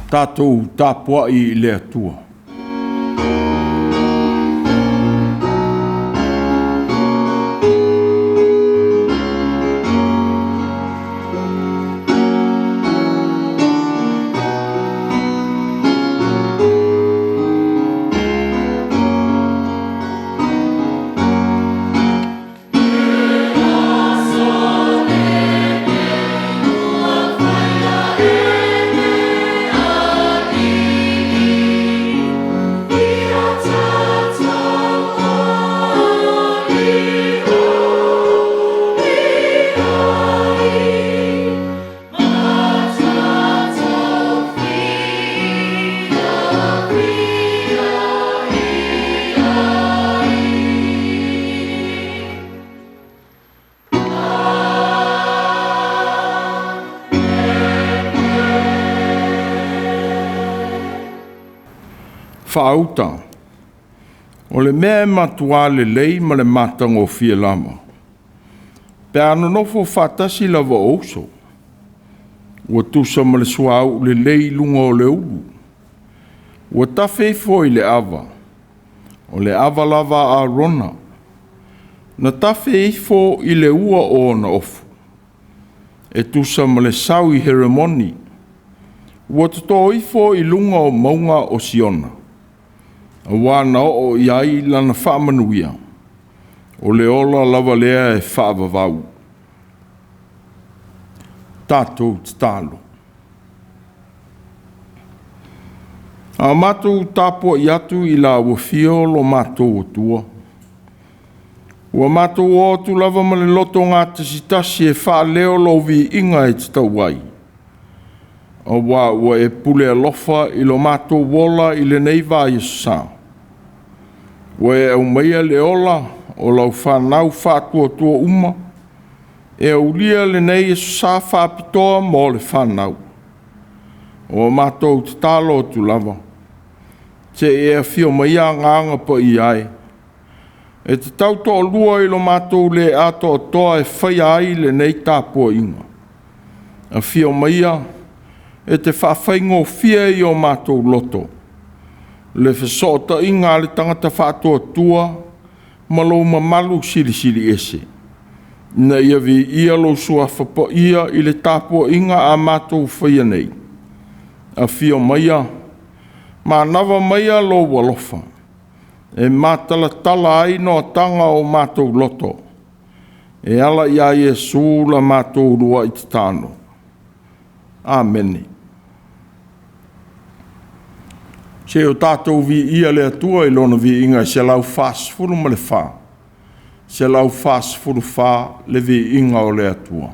Tatou tapuai i le Atua. Faauta. O le mea e matua lelei ma le matagofie lava, pe a nonofo faatasi lava o uso, ua tusa ma le suauu lelei i luga o le ulu, ua tafe ifo i le ava, o le ava lava a Arona, na tafe ifo i le ua o ona ofu, e tusa ma le sau i Heremoni, ua toto ifo i luga o mauga o Siona, auā na oo i ai lana faamanuia, o le ola lava lea e faavavau. Tatou tatalo. A o matou tapuai atu i lau afio lo matou Atua, ua matou o atu lava ma le loto gatasitasi e faaleo lou viiga e tatau ai, aua ua e pule alofa i lo matou ola i lenei vaiaso sa. Ua e aumaia le ola o lau fanau faatuatua uma e aulia lenei aso sa faapitoa mo le fanau. Ua matou tatalo atu lava, se i e afio maia Agaga Paia e, e te tautoalua i lo matou le atoatoa e faia ai lenei tapuaiga. Afio maia e te faafaigofie i o matou loto le fesootaiga a le tagata faatuatua ma lou mamalu silisili ese, ina ia viia lou Suafa Paia i le tapuaiga a matou faia nei. Afio maia, manava maia lou alofa e matalatala ai noataga o matou loto, e ala ia Iesu la matou uluai tatalo. Amene. Se o tatou viia le Atua i Lona viiga e 144, 144 le viiga o le Atua.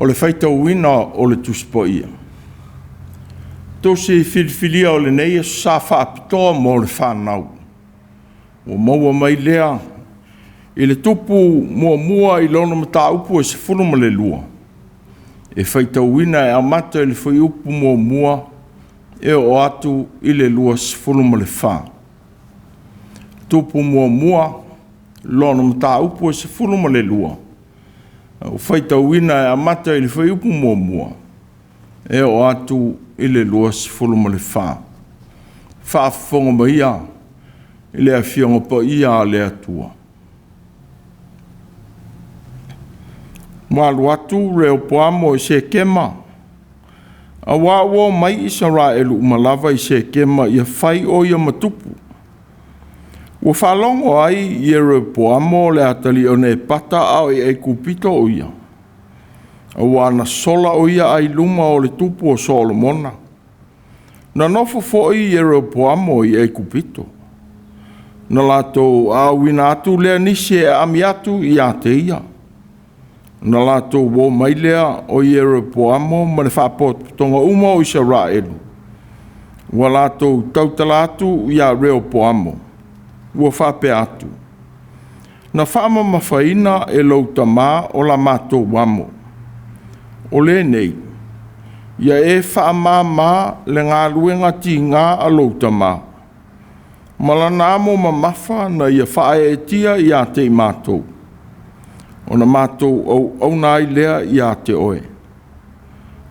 O le faitauina o le Tusi Paia. Tusi filifilia o lenei Aso Sa faapitoa mo le fanau. Ua maua mai lea i le Tupu muamua i lona mataupu e 12, e faitauina e amata i le fuaiupu 1 e oo atu i le 24. Tupu muamua, lona mataupu e 12, ua faitauina e amata i le fuaiupu 1 e oo atu i le 24. Faafofoga maia i le Afioga Paia a le Atua. Ua alu atu Reopoamo i Sekema, auā ua omai Isaraelu uma lava i Sekema ia fai o ia ma tupu. Ua faalogo ai Ieropoamo le atalii o Nepata a o i Aikupito o ia, auā na sola o ia ai luma o le tupu o Solomona. Na nofo foi Ieropoamo i Aikupito. Na latou auina atu lea nisi e aami atu ia te ia. Na latou o mai lea o Ieropoamo ma le faapotopotoga uma o Isaraelu, ua latou tautala atu ia Reopoamo, ua faapea atu: Na faamamafaina e lou tama o la matou amo, o lenei, ia e faamama le galuega tiga a lou tama, ma lana amo mamafa na ia faaeetia ia te i matou, ona matou auauna ai lea ia te oe.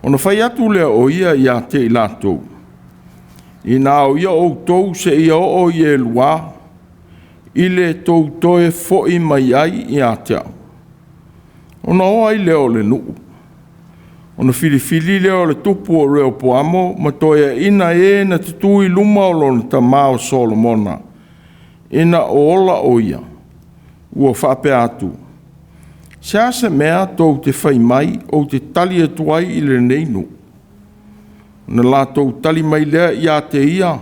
Ona fai atu lea o ia ia te i latou: Ina ao ia outou seia oo i Elua, i le tou toe foi mai ai ia te a'u. Ona o ai lea o le nuu, ona filifili lea o le tupu o Reopoamo ma toeaiina e na tutu i luma o lona tama o Solomona ina o ola o ia, ua faapea atu: Se a se mea tou te fai mai ou te tali atu ai i lenei nuu? Na latou tali mai lea ia te ia,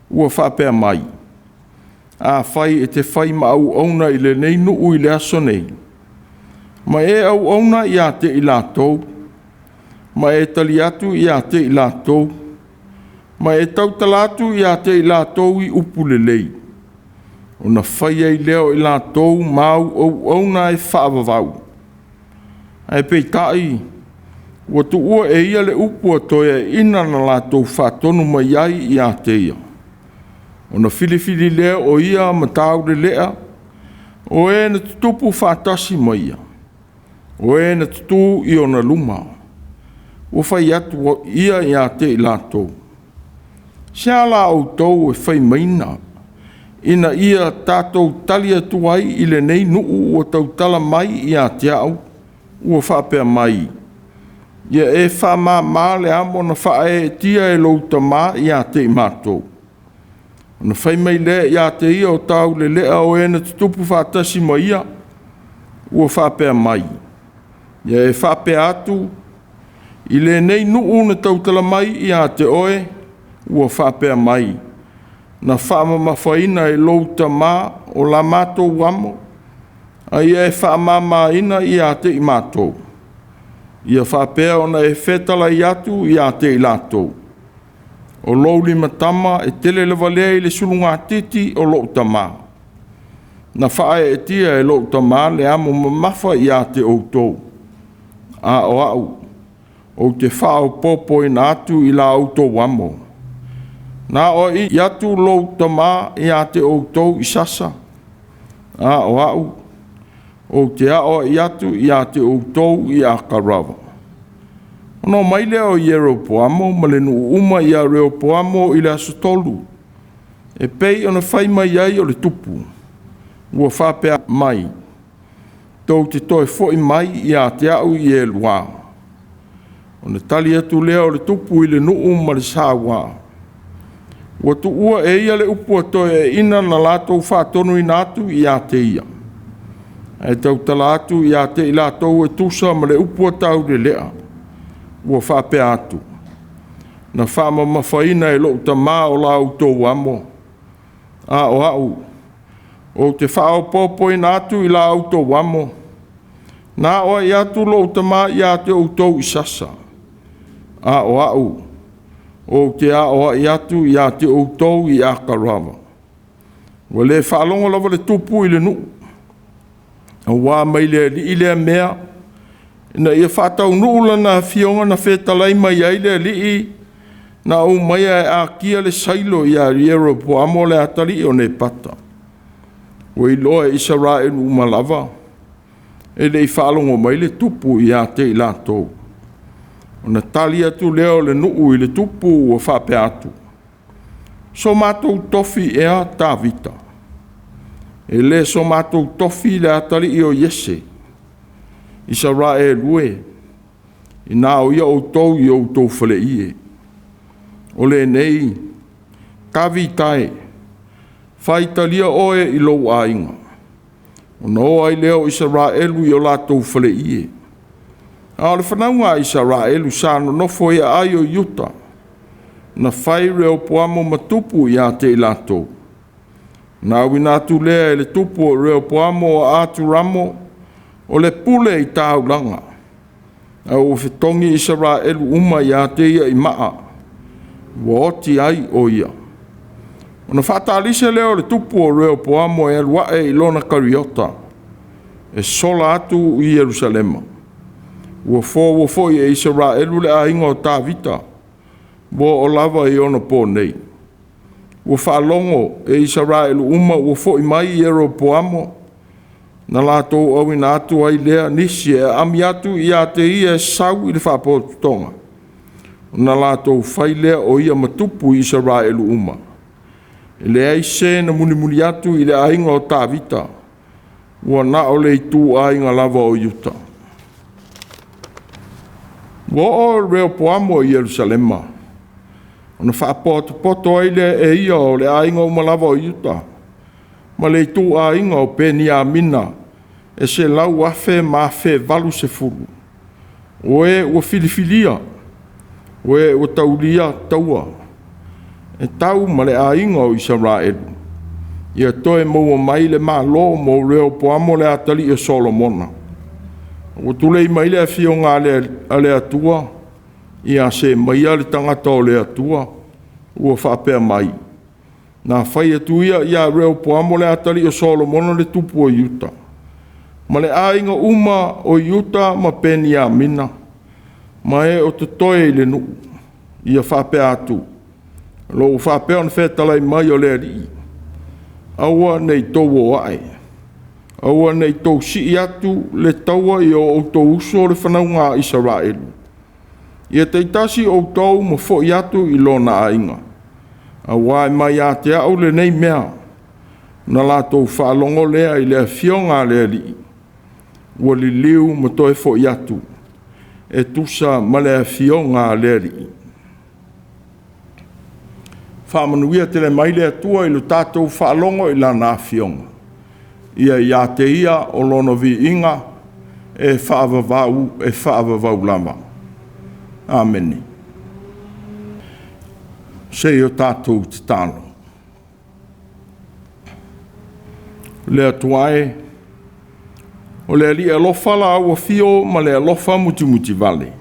ua faapea mai: Afai e te fai ma auauna i lenei nuu i le aso nei, ma e auauna ia te i latou, ma e tali atu ia te i latou, ma e tautala atu ia te i latou i upu lelei, ona fai ai lea o i latou ma au auauna e faavavau. Ae peitai ua tuua e ia le upu a toeaiina na latou faatonu mai ai ia te ia. Ona filifili lea o ia ma taulelea o e na tutupu faatasi ma ia, o e na tutu i ona luma. Ua fai atu ia ia te i latou: Se a la outou e fai maina, ina ia tatou tali atu ai i lenei nuu ua tautala mai ia te a'u, ua faapea mai: Ia e faamama le amo na faaeetia e lou tama ia te i matou. Ona fai mai lea ia te ia o taulelea o e na tutupu faatasi ma ia, ua faapea mai: Ia e faapea atu i lenei nuu na tautala mai ia te oe, ua faapea mai: Na faamamafaina e lou tama o la matou amo, a ia e faamamaina ia te i matou. Ia faapea ona e fetalai atu ia te i latou: O lou limatama e tele lava lea i le sulugatiti o lou tama. Na faaeetia e lou tama le amo mamafa ia te outou, a o a'u ou te faaopoopoina atu i la outou amo. Na aoai atu lou tama ia te outou i sasa, a o a'u ou te aoai atu ia te outou i akarava. Ona omai lea o Ieropoamo ma le nuu uma ia Reopoamo i le aso 3, e pei ona fai mai ai o le tupu, ua faapea mai: Tou te toe foi mai ia te a'u i Eluā. Ona tali atu lea o le tupu i le nuu ma le sauā, ua tuua e ia le upu a toeaiina na latou faatonuina atu ia te ia, ae tautala atu ia te i latou e tusa ma le upu a taulelea, ua faapea atu: Na faamamafaina e lou tama o la outou amo, a o a'u ou te faaopoopoina atu i la outou amo. Na aoai atu lou tama ia te outou i sasa, a o au, ou te aoai atu ia te outou i atalava. Ua le faalogo lava le tupu i le nuu, auā mai le Alii lea mea, ina ia faataunuu lana afioga na fetalai mai ai le Alii na aumaia e atia le sailo ia Ieropoamo le atalii o Nepata. Ua iloa e Isaraelu uma lava, e le i faalogo mai le tupu ia te i latou. Ona tali atu lea o le nuu i le tupu ua faapea atu, “So matou tofi ea Tavita? E le so matou tofi le atalii o Iese? Isaraelu e, ina o ia outou i o outou faleie. O lenei, Tavita e, faitalia oe i lou aiga.” Ona o ai lea o Isaraelu i o latou faleie. A o le fanauga a Isaraelu sa nonofo i aai o Iuta, na fai Reopoamo ma tupu ia te i latou. Na auina atu lea e le tupu o Reopoamo o Aturamo o le pule i taulaga, a ua fetogi Isaraelu uma ia te ia i maa, ua oti ai o ia. Ona faatalise lea o le tupu o Reopoamo e alu ae i lona kariota, e sola atu i Ierusalema. Ua foua foi e Isaraelu le aiga o Tavita, ua oo lava i ona po nei. Ua faalogo e Isaraelu uma ua foi mai Ieropoamo, na latou auina atu ai lea nisi e aami atu ia te ia e sau i le faapotopotoga, ona latou fai lea o ia ma tupu i Isaraelu uma. E leai se na mulimuli atu i le aiga o Tavita, ua na o le ituaiga lava o Iuta. Ua oo Reopoamo i Ierusalema, ona faapotopoto ai lea e ia o le aiga uma lava o Iuta, ma le ituaiga o Peniamina e 100,000 ma 8,000, o e ua filifilia, o e ua taulia taua, e tau ma le aiga o Isaraelu, ia toe maua mai le malo mo Reopoamo le atalii o Solomona. Ua tulei mai le afioga a le Atua ia Semaia le tagata o le Atua, ua faapea mai, na fai atu ia ia Reopoamo le atalii o Solomona le tupu o Iuta, ma le aiga uma o Iuta ma Peniamina, ma e o totoe i le nuu, ia faapea atu, o lo o faapea ona fetalai mai o le Alii, aua ne i tou o ae, aua ne i tou sii atu le taua i o outou uso le fanauga a Isaraelu. Ia taitasi outou ma foi atu i lona aiga, auā e mai ia te au lenei mea. Na latou faalogo lea i le afioga a le Alii, ua liliu ma toe foi atu, e tusa ma le afioga a le Alii. Faamanuia tele mai le Atua i lo tatou faalogo i Lana Afioga. Ia ia te Ia o Lona viiga e faavavau, e faavavau lava. Amene. Se i o tatou tatalo. Le Atua e, o le Alii alofa la lau afio ma le alofa mutimutivale,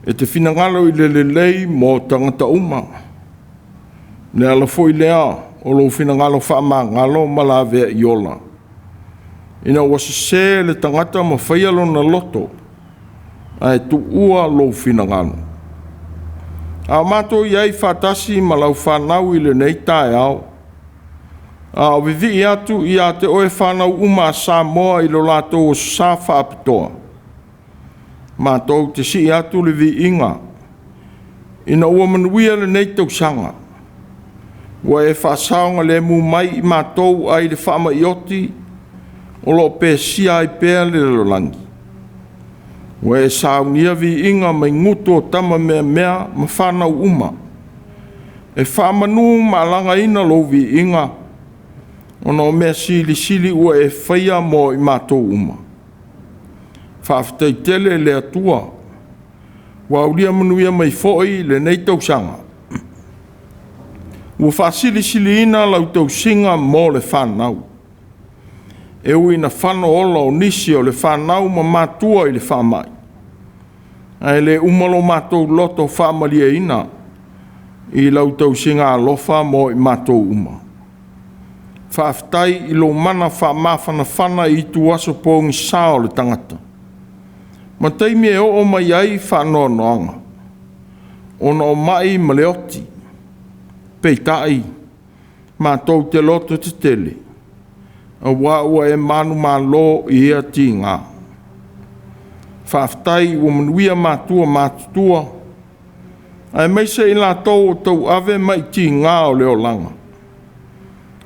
e te finagalo i le lelei mo tagata uma. Le ala foi lea o lou finagalo faamagalo ma laveai ola, ina ua sese le tagata ma faia lona loto, ae tuua lou finagalo. A o matou i ai faatasi ma lau fanau i lenei taeao, a o vivii atu ia te oe fanau uma a Samoa i lo latou aso Sa faapitoa, matou te sii atu le viiga ina ua manuia lenei tausaga, ua e faasaogalemu mai i matou ai le faamai oti o lo o pesia ai pea le lalolagi. Ua e saunia viiga mai gutu o tama meamea ma fanau uma, e faamanu ma alagaina lou viiga, ona o mea silisili ua e faia mo i matou uma. Faafetai tele le Atua, ua aulia manuia mai foi lenei tausaga. Ua faasilisiliina lau tausiga mo le fanau. E ui ina fano ola o nisi o le fanau ma matua i le faamai, ae le uma lo matou loto faamalieina i lau tausiga alofa mo i matou uma. Faafetai i lou mana faamafanafana i ituaso pogisa o le tagata, ma taimi e oo mai ai faanoanoaga, ona o mai ma le oti. Peitai, matou te loto tetele, aua ua e manumalo i ia tiga. Faafetai ua manuia matua matutua, aemaise i latou o tauave mai tiga o le olaga.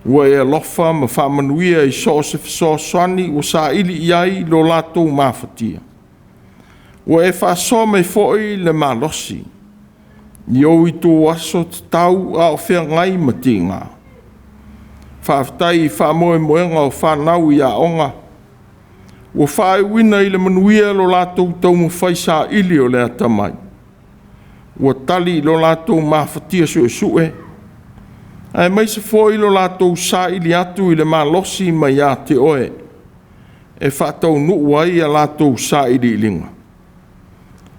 Ua e alofa ma faamanuia i so o se fesoasoani ua saili i ai lo latou mafatia. Ua e faasoa mai foi le malosi i ou ituaso tatau a o feagai ma tiga. Faafetai i faamoemoega o fanau i aoga, ua faaiuina i le manuia lo latou taumafai saili o le atamai. Ua tali i lo latou mafatia suesue, aemaise foi lo latou saili atu i le malosi mai ia te Oe e faataunuu ai a latou sailiiliga.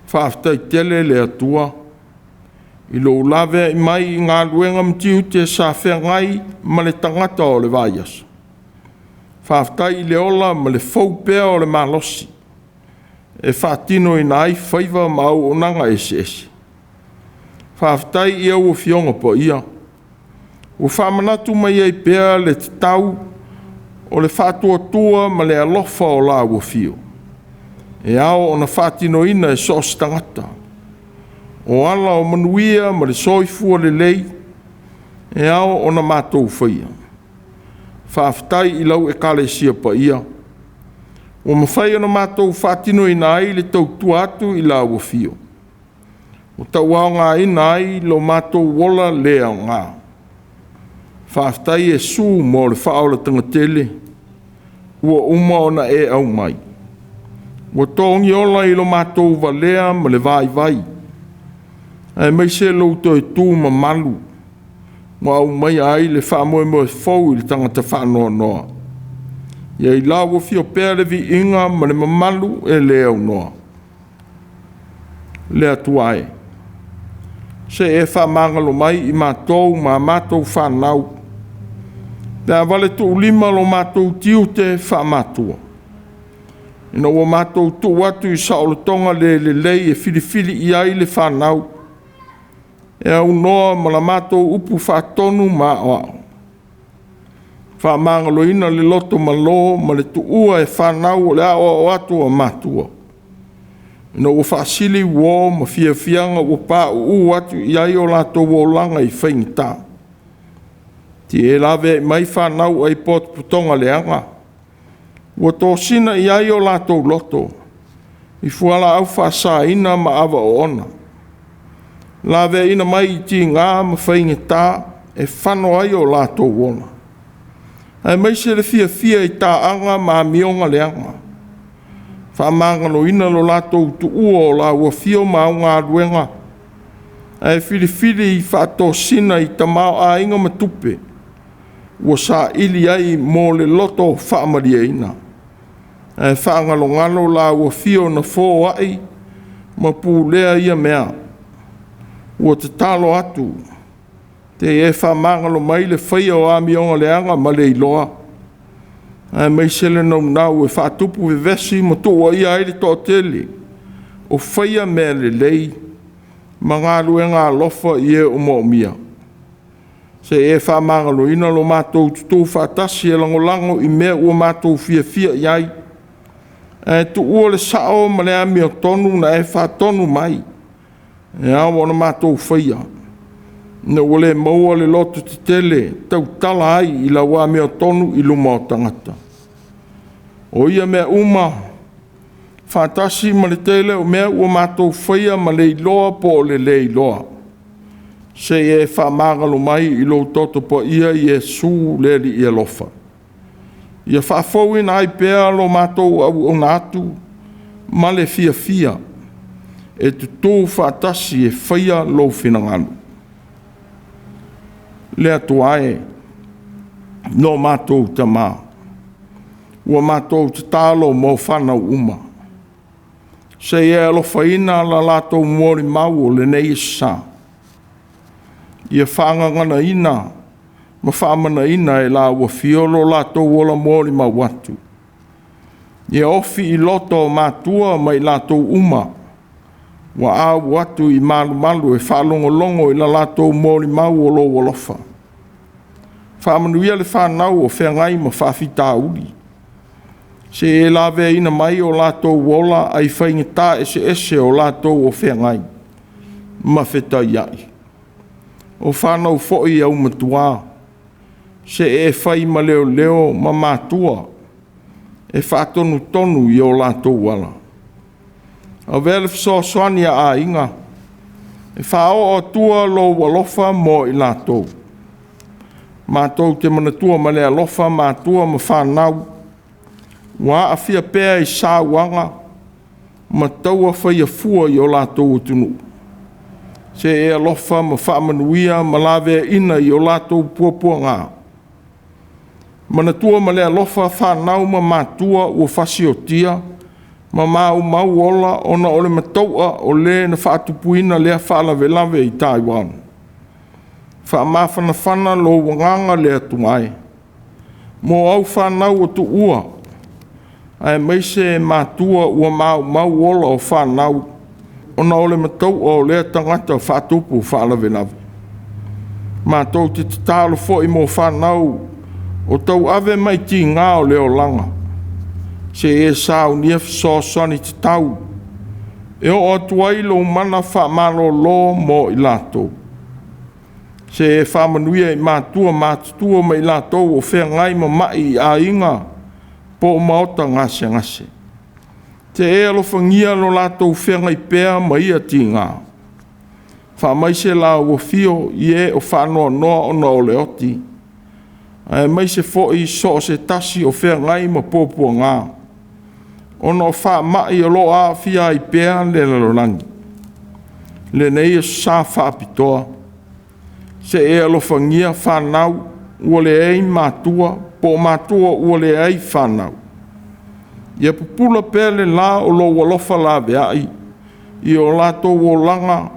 Faafetai tele le Atua i lou laveai mai i galuega ma tiute sa feagai ma le tagata o le vaiaso. Faafetai i le ola ma le fou pea o le malosi e faatinoina ai faiva ma auaunaga eseese. Faafetai i au Afioga Paia ua faamanatu mai ai pea le tatau o le faatuatua ma le alofa o lau afio, e ao ona faatinoina e so o se tagata. O ala o manuia ma le soifua lelei e ao ona matou faia. Faafetai i lau Ekalesia Paia ua mafai ona matou faatinoina ai le tautua atu i lau afio, ua tauaogaina ai lo matou ola le aoga. Faafetai Iesu mo le faaolataga tele ua uma ona e aumai, ua togiola i lo matou valea ma le vaivai, aemaise lou toe tu mamalu ua aumaia ai le faamoemoe fou i le tagata faanoanoa. Ia i lau afio pea le viiga ma le mamalu e le aunoa. Le Atua e, se i e faamagalo mai i matou ma a matou fanau, pe a valetuulima lo matou tiute faamatua, ina ua matou tuu atu i saolotoga le lelei e filifili i ai le fanau, e aunoa ma la matou upu faatonu ma aoao. Faamagaloina le loto malo ma le tuua e fanau o le aoao atu a matua, ina ua faasili uo ma fiafiaga ua pauu atu i ai o latou olaga i faigata. Te i e laveai mai fanau ai potopotoga leaga, ua tosina i ai o latou loto i fualaau faasaina ma ava oona, laveaiina mai i tiga ma faigata e fano ai o latou ola, aemaise le fiafia i taaga ma amioga leaga. Faamagaloina lo latou tuua o lau afio ma au galuega, ae filifili faatosina i tamaoaiga ma tupe ua saili ai mo le loto faamalieina, ae faagalogalo lau afio na foai ma pulea ia mea. Ua tatalo atu te i e faamagalo mai le faia o amioga leaga ma le iloa, aemaise le naunau e faatupu vevesi ma tuuaia ai le toatele o faia mea lelei ma galuega alofa i e o moomia. Se i e faamagaloina lo matou tutu faatasi e lagolago i mea ua matou fiafia i ai, ae tuua le sao ma le amiotonu na e faatonu mai e ao ona matou faia, ina ua le maua le loto tetele e tautala ai i lau amiotonu i luma o tagata. O ia mea uma faatasi ma le tele o mea ua matou faia ma le iloa po o le le iloa, se i e faamagalo mai i lou toto paia Iesu le Alii alofa, ia faafouina ai pea lo matou auauna atu ma le fiafia e tutu faatasi e faia lou finagalo. Le Atua e, lo matou Tama, Ua matou tatalo mo fanau uma, se i e alofaina la latou molimau o lenei aso sa, ia faagaganaina ma faamanaina e lau Afio lo latou ola molimau atu. Ia ofi i loto o matua ma i latou uma ua au atu i malumalu e faalogologo i la latou molimau o lou alofa. Faamanuia le fanau o feagai ma faafitauli, se i e laveaiina mai o latou ola ai faigata eseese o latou o feagai ma fetaiai. O fanau foi aumatua, se i e fai ma leoleo ma matua e faatonutonu i o latou ala. Avea le fesoasoani a aiga e faaoo atua lou alofa mo i latou. Matou te manatua ma le alofa matua ma fanau ua aafia pea i sauaga ma taua faia fua i o latou atunuu. Se e alofa ma faamanuia ma laveaiina i o latou puapuaga. Manatua ma le alofa fanau ma matua ua fasiotia ma maumau ola ona o le matau'a o le na faatupuina lea faalavelave i Taiwan. Faamafanafana lou agaga le Atua e mo au fanau ua tuua, aemaise matua ua maumau ola o fanau ona o le matau'a o lea tagata faatupu faalavelave. Matou te tatalo foi mo fanau o tauave maitiga o le olaga, se i e saunia fesoasoani tatau e oo atu ai lou mana faamalolo mo i latou. Se e faamanuia i matua matutua ma i latou o feagai ma mai i aiga po o maota gasegase. Se e alofagia lo latou feagai pea ma ia tiga. Faamaise lau afio i e o faanoanoa ona o le oti, aemaise foi so o se tasi o feagai ma puapuaga, ona o faamai o lo o aafia ai pea le lalolagi. Lenei aso Sa faapitoa, se i e alofagia fanau ua leai matua po o matua ua leai fanau. Ia pupula pea le la o lou alofa laveai i o latou olaga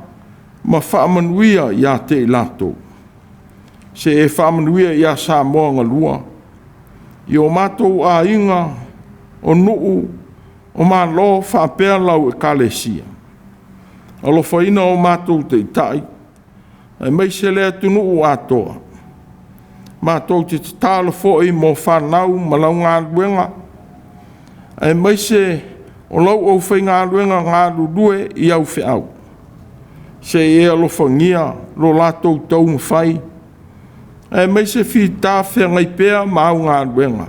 ma faamanuia ia te i latou. Se i e faamanuia ia Samoa galua, i o matou aiga, o nuu, o malo faapea lau Ekalesia. Alofaina o matou taitai, aemaise le atunuu atoa. Matou te tatalo foi mo fanau ma lau galuega, aemaise o lau aufaigaluega galulue i au feau. Se i e alofagia lo latou taumafai, aemaise fita feagai pea ma au galuega,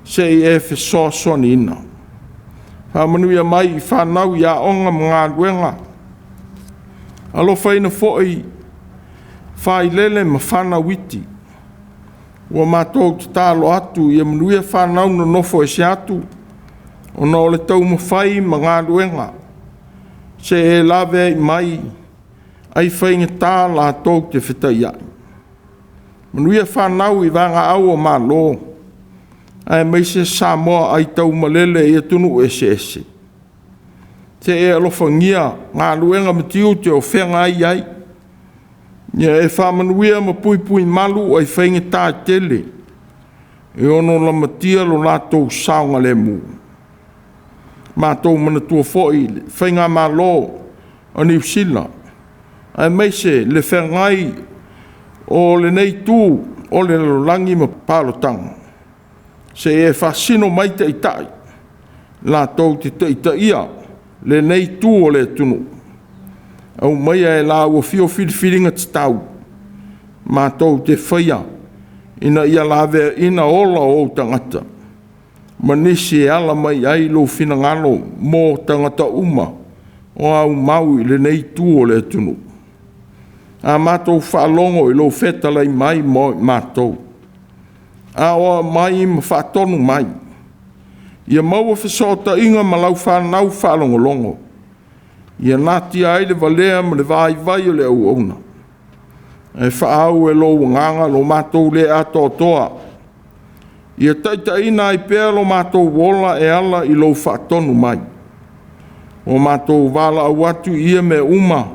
se i e fesoasoaniina. Faamanuia mai i fanau i aoga ma galuega, alofaina foi failele ma fanau iti. Ua matou tatalo atu ia manuia fanau nonofo ese atu ona o le taumafai ma galuega, se i e laveai mai ai faigata latou te fetaiai. Manuia fanau i vagaau o Malo, aemaise Samoa aitaumalele i atunuu eseese. Se i e alofagia galuega ma tiute o feagai ai, ia e faamanuia ma puipui malu ai faigata e tele e ono lamatia lo latou saogalemu. Matou manatua foi le Faigamalo a Niu Sila, aemaise le feagai o lenei itu o le lalolagi ma palotaga, se i e faasino mai taitai latou te taitaia lenei itu o le atunuu. Aumaia e lau afio filifiliga tatau matou te faia ina ia laveaiina ola o ou tagata ma nisi e ala mai ai lou finagalo mo tagata uma o aumau i lenei itu o le atunuu. A matou faalogo i lou fetalai mai mo i matou, a o aumai ma faatonu mai, ia maua fesootaiga ma lau fanau faalogologo, ia natia ai le valea ma le vaivai o le auauna, ae faaau e lou agaga lo matou le atoatoa. Ia taitaiina ai pea lo matou ola e ala i lou faatonu mai. Ua matou valaau atu i ia mea uma,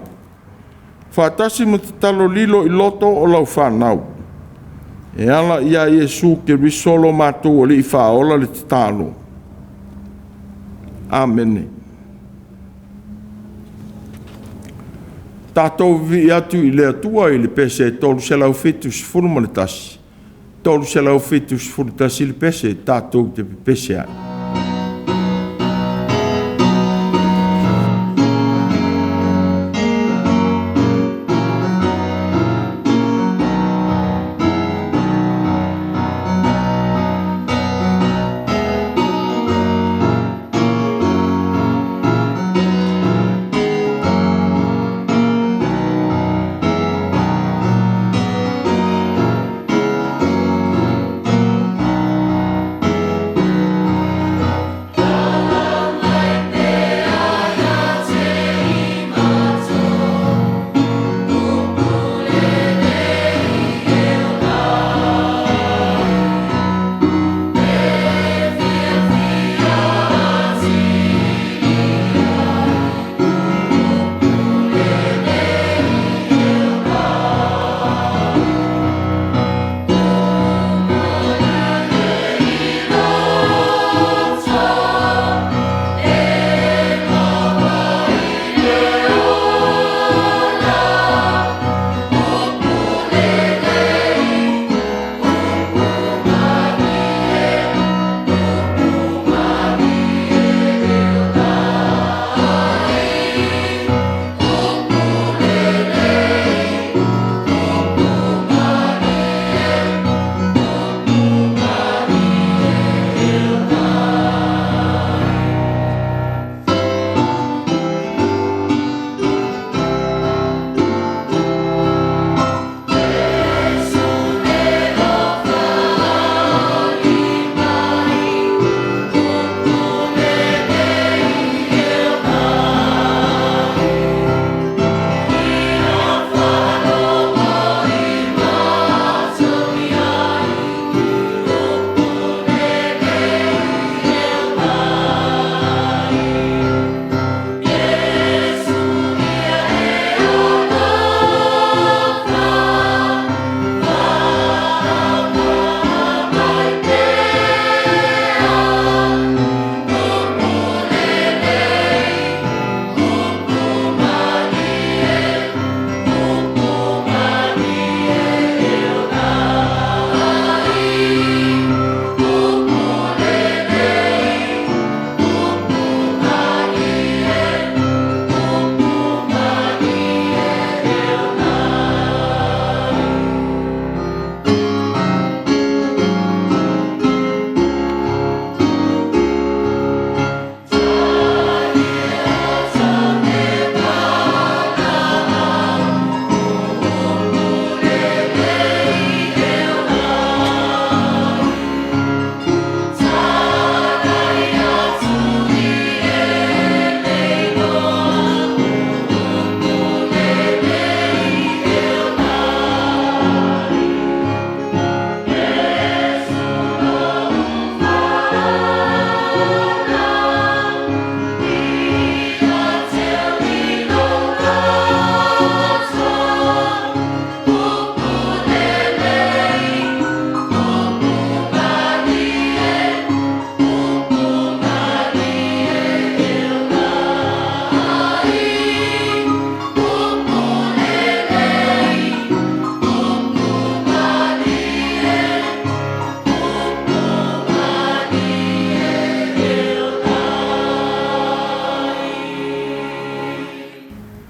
faatasi ma tatalo lilo i loto o lau fanau, e ala ia Iesu Keriso lo matou Alii Faaola le tatalo. Amene. Tatou vivii atu i le Atua i le pese 371, 371 le pese tatou te pepese ai.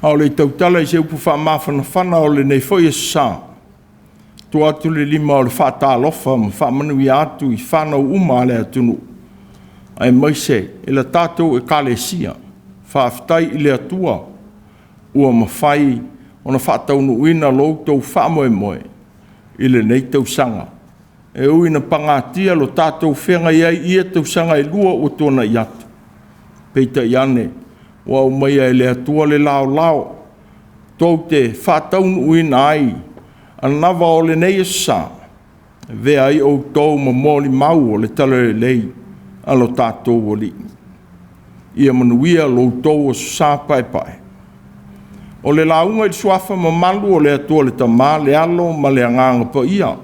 A o le i tautala i se upu faamafanafana o lenei foi aso sa, tuu atu le lima o le faatalofa ma faamanuia atu i fanau uma a le atunuu, aemaise i le tatou Ekalesia. Faafetai i le Atua ua mafai ona faataunuuina lo outou faamoemoe i lenei tausaga. E ui ina pagatia lo tatou feagai ai i ia tausaga e 2 ua tuanai atu, peitai ane ua aumaia e le Atua le laolao tou te faataunuuina ai anava o lenei aso sa Avea ai outou ma molimau o le talalelei a lo tatou Alii. Ia manuia lo outou Aso Sa paepae. O le lauga i le suafa mamalu o le Atua le Tama, le Alo ma le Agaga Paia,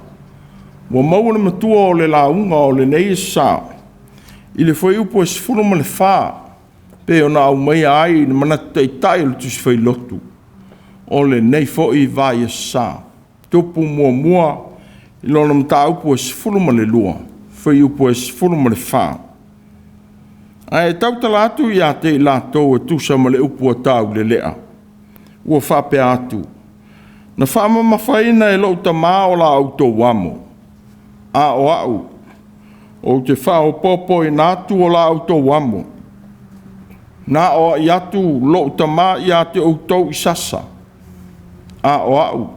ua maua le matua o le lauga o lenei Aso Sa i le fuaiupu e 14, pei ona aumaia ai i le manatu taitai o le Tusi Fai Lotu o lenei foi vaiaso sa. Tupu muamua i lona mataupu e 12, fuaiupu e 14. Ae tautala atu ia te i latou e tusa ma le upu a taulelea, ua faapea atu, na faamamafaina e lou tama o la outou amo, a o au, ou te faaopoopoina atu o la outou amo. Na aoai atu lou tama ia te outou i sasa, a o au,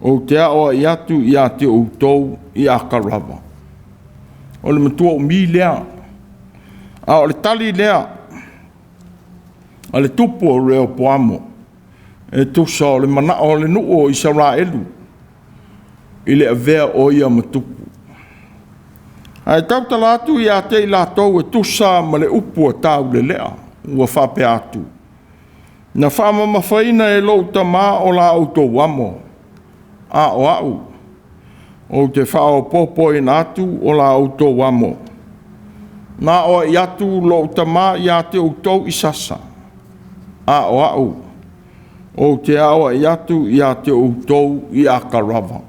ou te aoai atu ia te outou i akalava. O le matua umi lea, a o le tali lea a le tupu o Reopoamo e tusa o le manao o le nuu o Isaraelu i le avea o ia ma tupu. Ae tautala atu ia te i latou e tusa ma le upu a taulelea, ua faapea atu, na faamamafaina e lou tama o la outou amo, a o au, ou te faaopoopoina atu o la outou amo. Na aoai atu lou tama ia te outou i sasa, a o au, ou te aoai atu ia te outou i akalava.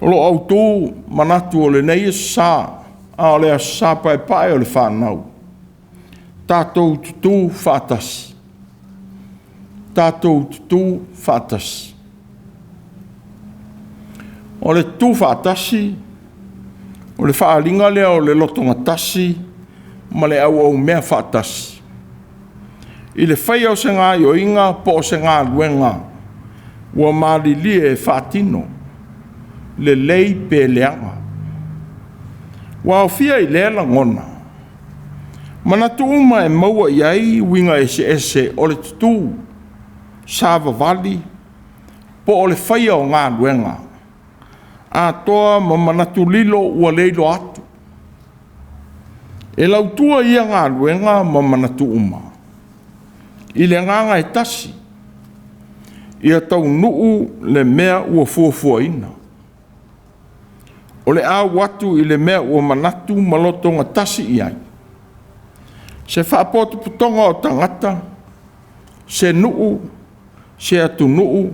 O lo autu manatu o lenei Aso Sa, a o le Aso Sa paepae o le fanau, tatou tutu faatasi. Tatou tutu faatasi. O le tutu faatasi, o le faaaliga lea o le lotogatasi ma le auaumea faatasi. I le faia o se gaioiga po o se galuega ua malilie e faatino, lelei pe leaga. Ua aofia i lea lagona manatu uma e maua i ai uiga eseese o le tutu, savavali, po o le faia o galuega, atoa ma manatu lilo ua le iloa atu. E lautua ia galuega ma manatu uma i le agaga e tasi, ia taunuu le mea ua fuafuaina. O le au atu i le mea ua manatu ma lotogatasi i ai, se faapotopotoga o tagata, se nuu, se atunuu,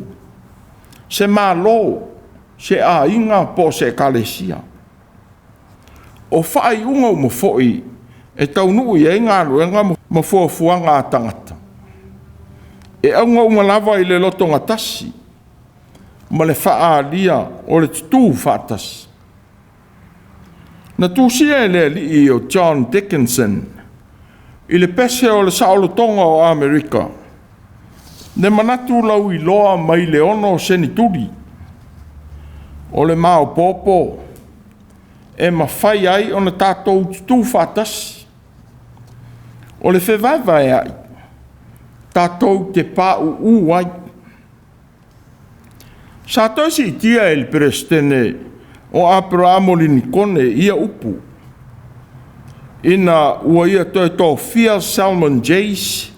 se Malo, se aiga po o se ekalesia. O faaiuga uma foi e taunuu i ai galuega ma fuafuaga a tagata, e auga uma lava i le lotogatasi ma le faaalia o le tutu faatasi. Na tusia e le alii o John Dickinson i le pese o le saolotoga o Amerika le manatu lauiloa mai le 6 seneturi o le maopoopo e mafai ai ona tatou tutu faatasi. O le fevaevaeai tatou te pauu ai. Sa toe siitia e le Peresetene o Aperamo Linikone ia upu ina ua ia toe tofia Salmon Jace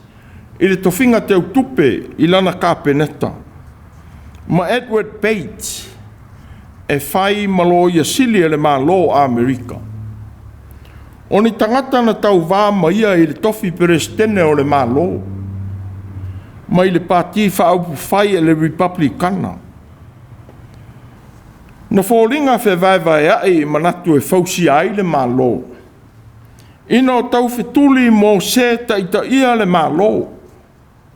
i le tofiga teutupe i lana Kapeneta ma Edward Bates e fai ma loia sili a le Malo o Amerika. O ni tagata na tauvā ma ia i le tofi Peresetene o le Malo mai le Pati Faaupufai a le Ripaplikana. Na foliga fevaevaea'i i manatu e fausia ai le Malo, ina o taufetuli mo se taitaia le Malo,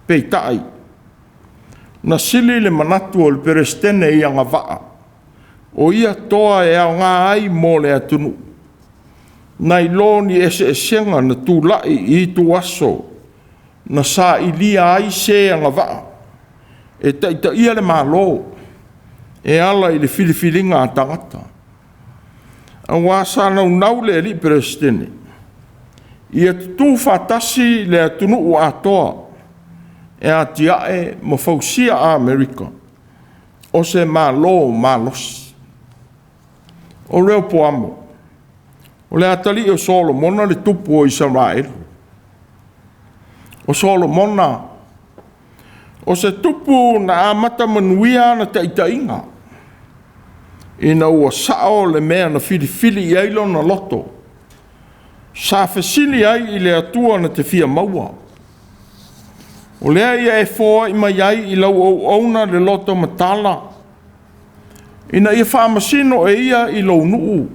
peitai, na sili le manatu o le Peresetene i agavaa, o ia toa e aoga ai mo le atunuu, nai lo ni eseesega na tulai i ituaso na sailia ai se agavaa e taitaia le Malo e ala i le filifiliga a tagata. Aua sa naunau le alii Peresetene ia tutu faatasi le atunuu atoa e atiae ma fausia Amerika o se Malo malosi. O Reopoamo, o le atalii o Solomona le tupu o Isaraelu. O Solomona, o se tupu na amata manuia ana taitaiga, ina ua sao le mea na filifili i ai lona loto, sa fesili ai i le Atua na te fia maua. O lea ia e foai mai ai i lau auauna le loto matala, ina ia faamasino e ia i lou nuu,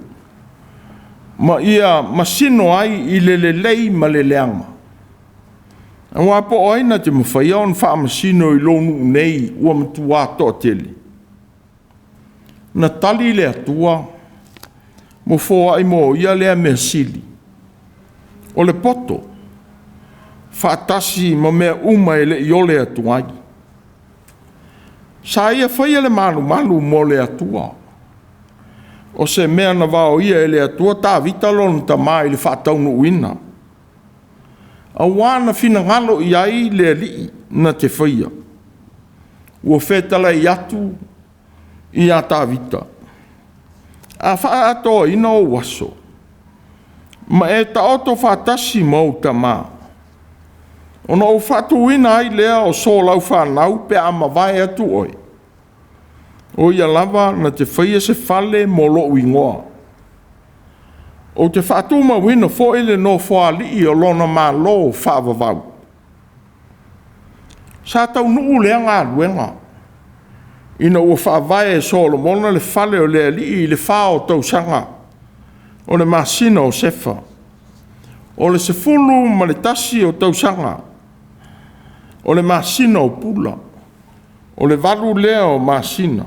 ma ia masino ai i le lelei ma le leaga. Aua po o ai na te mafaia ona faamasino i lou nuu nei ua matua toatele? Na tali le Atua, ma foai mo ia lea mea sili, o le poto, faatasi ma mea uma e le i ole atu ai. Sa ia faia le malumalu mo le Atua, o se mea na vaoia e le Atua Tavita lona tama i le faataunuuina, auā na finagalo i ai le Alii na te faia. Ua fetalai atu ia Tavita, a faaatoaina ou aso, ma e taoto faatasi ma ou tama, ona ou faatuina ai lea o so laufanau pe a mavae atu oe, o ia lava na te faia se fale mo lou igoa. Ou te faatumauina foi le nofoalii o lona malo faavavau. Sa taunuu lea galuega ina ua faavae e Solomona le fale o le Alii i le 4 o tausaga o le masina o Sefa, o le 11 o tausaga o le masina o Pula, o le 8 lea o masina,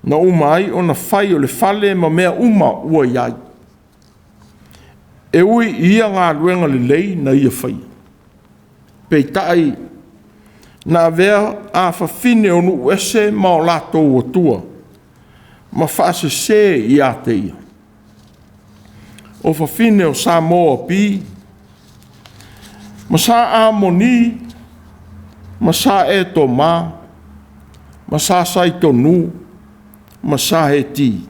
na uma ai ona fai o le fale ma mea uma ua i ai. E ui i ia galuega lelei na ia faia, peitai na avea afafine o nuu ese ma o latou atua, ma faasese ia te ia. O fafine o sa Moapi, ma sa Amoni, ma sa Etoma, ma sa Saitonu, ma sa Heti.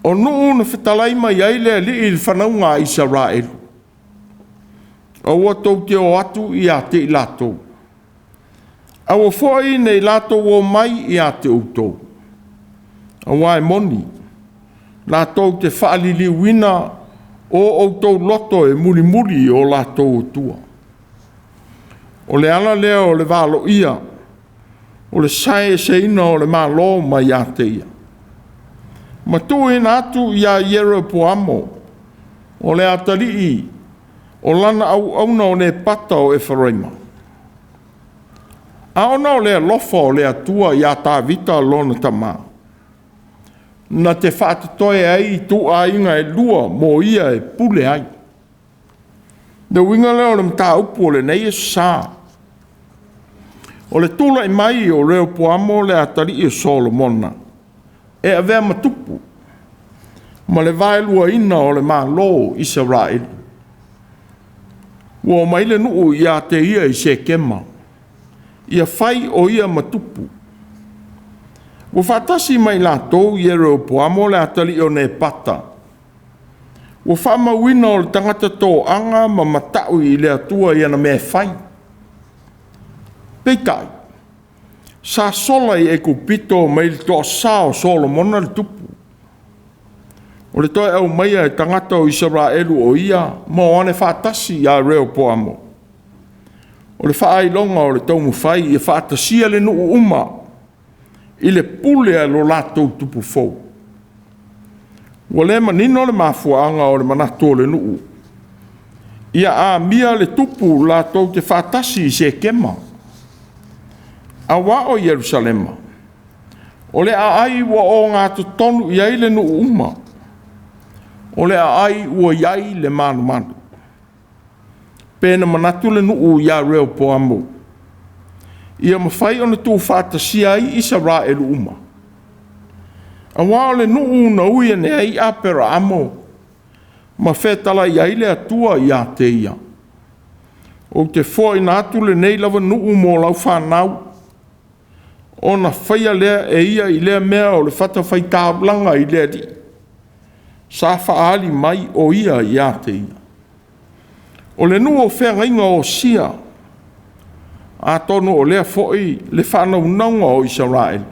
O nuu na fetalai mai ai le Alii i le fanauga a Isaraelu. Aua tou te o atu ia te i latou, aua foi ne i latou o mai ia te outou, aua e moni, latou te faaliliuina o outou loto e mulimuli i o latou atua. O le ala lea o le valoia, o le saeseina o le Malo mai ia te ia, ma tuuina atu ia Ieropoamo, o le atalii o lana auauna o Nepata o Eferaima. A ona o le alofa o le Atua ia Tavita lona tama, na te faatotoe ai ituaiga e lua mo ia e pule ai. Le uiga lea o le mataupu o lenei aso sa, o le tulai mai o Reopoamo le atalii o Solomona e avea ma tupu, ma le vaeluaina o le Malo o Isaraelu. Ua omai le nuu ia te ia i Sekema, ia fai o ia ma tupu. Ua faatasi mai latou Ieropoamo le atalii o Nepata, ua faamauina o le tagata toaga ma matau i le Atua i ana mea e fai. Peitai, sa sola i Aikupito mai le toasa o Solomona le tupu. O le toe aumaia e tagata o Isaraelu o ia ma o ane faatasi ia Reopoamo, o le faailoga o le taumafai ia faatasia le nuu uma i le pule a lo latou tupu fou. Ua le manino le mafuaaga o le manatu o le nuu ia amia le tupu latou te faatasi i Sekema, auā o Ierusalema, o le aai ua ogatotonu i ai le nuu uma, o le aai ua i ai le malumalu. Pe na manatu le nuu ia Reopoamo, ia mafai ona tuufaatasia ai Isaraelu uma, auā o le nuu na ui ane ai Aperaamo ma fetalai ai le Atua ia te ia. Ou te foaina atu lenei lava nuu mo lau fanau, ona faia lea e ia i lea mea o le fatafaitaulaga i le Alii. sa faaali mai o ia ia te ia. O le nuu o feagaiga o Osia, atonu o lea foi le faanaunauga o Isaraelu,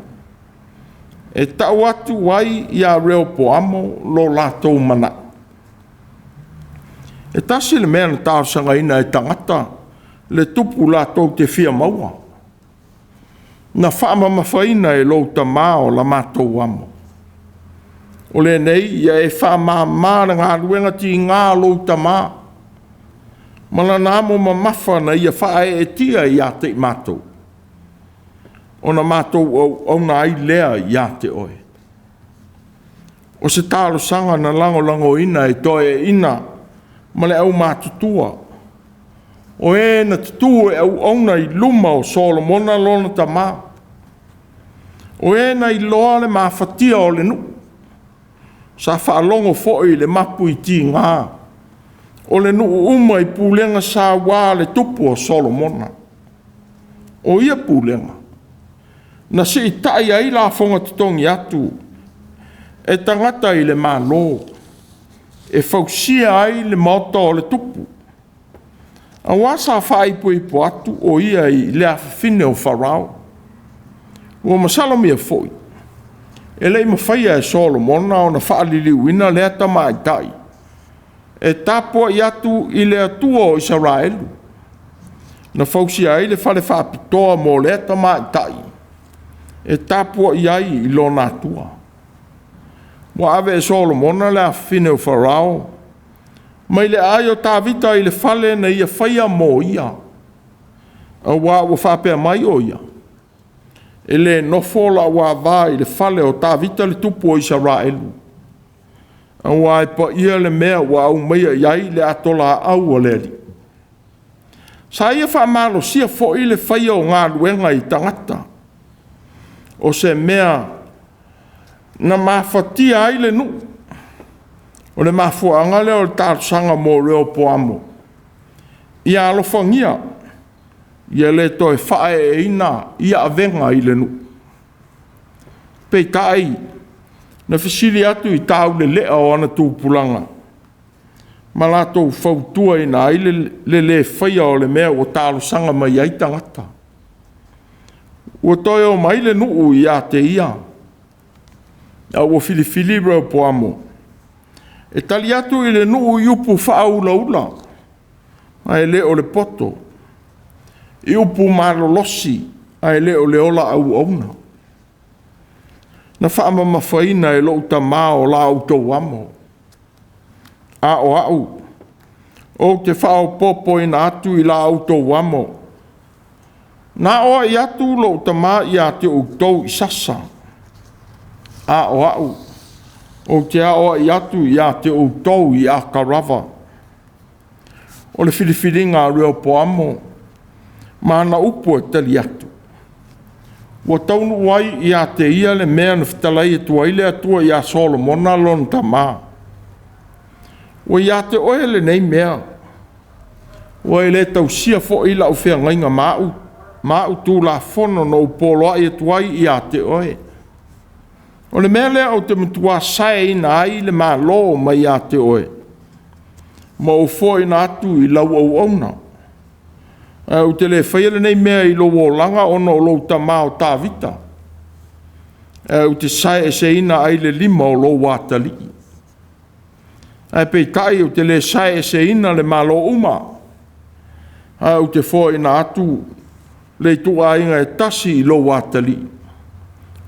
e tau atu ai ia Reopoamo lo latou manao. E tasi le mea na talosagaina e tagata le tupu latou te fia maua, na faamamafaina e lou tama o la matou amo. O lenei ia e faamama le galuega tiga a lou tama, ma lana amo mamafa na ia faaeetia ia te i matou, ona matou auauna ai lea ia te oe. O se talosaga na lagolagoina e toeaiina ma le aumatutua, o e na tutu e auauna i luma o Solomona lona tama, o e na iloa le mafatia o le nuu, sa faalogo foi i le mapu i tiga o le nuu uma i pulega saua a le tupu o Solomona. O ia pulega, na siitai ai lafoga totogi atu e tagata i le Malo e fausia ai le maota o le tupu, aua sa faaipoipo atu o ia i le afafine o Farao. Ua masalomia foi, e le i mafaia e Solomona ona faaliliuina lea tamaitai e tapuai atu i le Atua o Isaraelu, na fausia ai le fale faapitoa mo lea tamaitai e tapuai ai i lona Atua. Ua ave e Solomona le afafine o Farao mai le aai o Tavita i le fale na ia faia mo ia, aua ua faapea mai o ia, e le nofo lau ava i le fale o Tavita le tupu o Isaraelu, aua e paia le mea ua aumaia i ai le atolaau a le Alii. Sa ia faamalosia foi le faia o galuega i tagata, o se mea na mafatia ai le nuu. O le mafuaaga lea o le talosaga mo Reopoamo, ia alofagia, ia le toe faaeeina ia avega i le nuu. Peitai, na fesili atu i taulelea o ona tupulaga ma latou fautuaina ai le lē faia o le mea ua talosaga mai ai tagata. Ua toe o mai le nuu ia te ia, a ua filifili Reopoamo e tali atu i le nuu i upu faaulaula, ae le o le poto, i upu malolosi, ae le o le ola auauna. Na faamamafaina e lou tama o la outou amo, a o au, ou te faaopoopoina atu i la outou amo. Na aoai atu lou tama ia te outou i sasa, a o au, ou te aoai atu ia te outou i atarava. O le filifiliga a Reopoamo ma ana upu e tali atu, ua taunuu ai ia te ia le mea na fetalai atu ai le Atua ia Solomona lona tama. Ua ia te oe lenei mea, ua e le tausia foi lau feagaiga ma au, ma au tulafono na ou poloai atu ai ia te oe. O le mea lea ou te matua saeina ai le Malo mai ia te oe, ma ou foaina atu i lau auauna. Ae ou te le faia lenei mea i lou olaga ona o lou tama o Tavita, ae ou te saeeseina ai le lima o lou atalii. Ae peitai ou te le saeeseina le Malo uma, ae ou te foaina atu le ituaiga e tasi i lou atalii,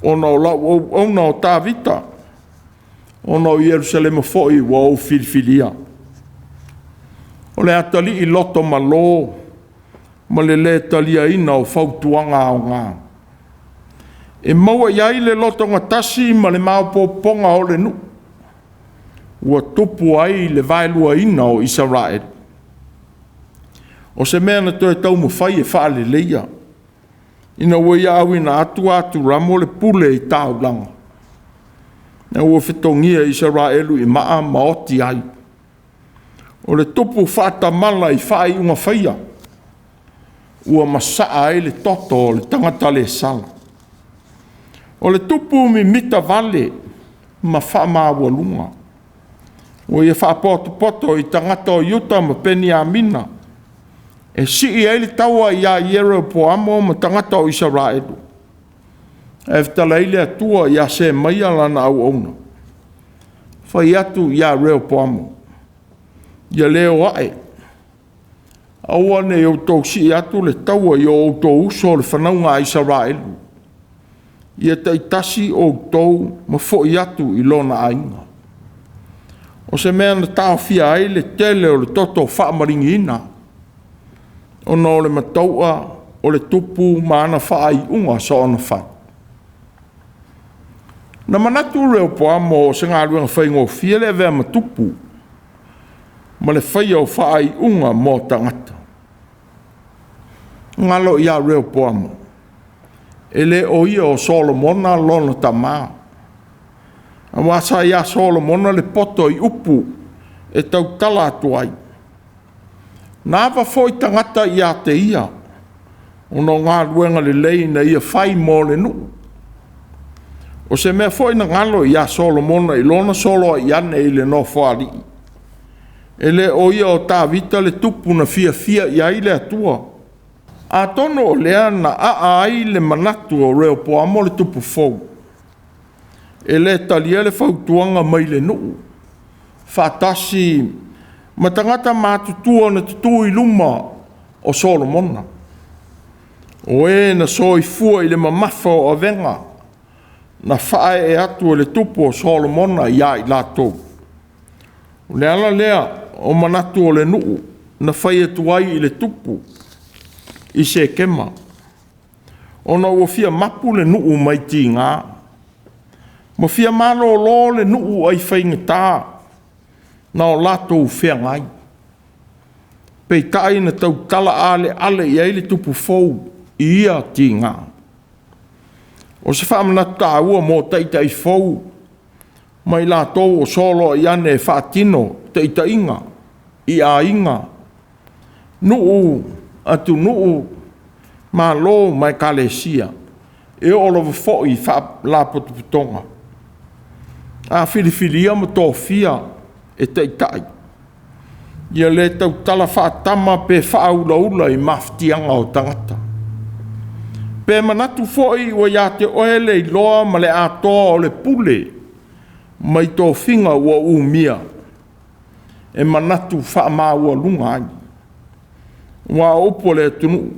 ona o lau auauna o Tavita, ona o Ierusalema foi ua ou filifilia. O le atalii loto malo ma le lē taliaina o fautuaga aoga, e maua i ai le lotogatasi ma le maopoopoga o le nuu, ua tupu ai le vaeluaina o Isaraelu. O se mea na toe taumafai e faaleleia, ina ua ia auina atu Aturamo le pule i taulaga, ina ua fetogia Isaraelu i maa ma oti ai. O le tupu faatamala i faaiuga faia, ua masaa ai le toto o le tagata le sala. O le tupu mimita vale ma faamaualuga, Ua ia faapotopoto i tagata o Iuta ma Peniamina, e sii ai le taua ia Ieropoamo ma tagata o Isaraelu. Ae fetalai ai le Atua ia Semaia lana auauna, fai atu ia Reopoamo, ia le o ae, aua ne i outou sii atu le taua i o outou uso le fanauga a Isaraelu, ia taitasi outou ma foi atu i lona aiga. O se mea na taofia ai le tele o le toto faamaligiina, ona o le matau'a o le tupu ma ana faaiuga soona fai. Na manatu Reopoamo o se galuega faigofie le avea ma tupu ma le faia o faaiuga mo tagata. Galo ia Reopoamo, e le o ia o Solomona lona tamā, aua sa ia Solomona le poto i upu e tautala atu ai. Na ava foi tagata ia te ia, ona o galuega lelei na ia fai mo le nuu. O se mea foi na galo ia Solomona i lona soloai ane i le nofoalii, e le o ia o Tavita le tupu na fiafia i ai le Atua. Atonu o lea na aa ai le manatu o Reopoamo le tupu fou, e le talia le fautuaga mai le nuu, faatasi ma tagata matutua na tutu i luma o Solomona, o e na soifua i le mamafa o avega na faaee atu e le tupu o Solomona ia i latou. O le ala lea o manatu o le nuu na fai atu ai i le tupu i Sekema, ona ua fia mapu le nuu mai tiga, ma fia malolo le nuu ai faigata na o latou feagai. Peitai na tautala aleale i ai le tupu fou i ia tiga. O se faamanatu taua mo taitai fou ma i latou o soloai ane e faatino taitaiga i aiga, nuu, atunuu, malo ma ekalesia, e oo lava foi i faalapotopotoga. A filifilia ma tofia e taitai, ia le tautala faatama pe faaulaula i mafatiaga o tagata. Pe manatu foi ua ia te oe le iloa ma le atoa o le pule mai tofiga ua umia, e manatu faamaualuga ai. Aua o upu a le atunuu,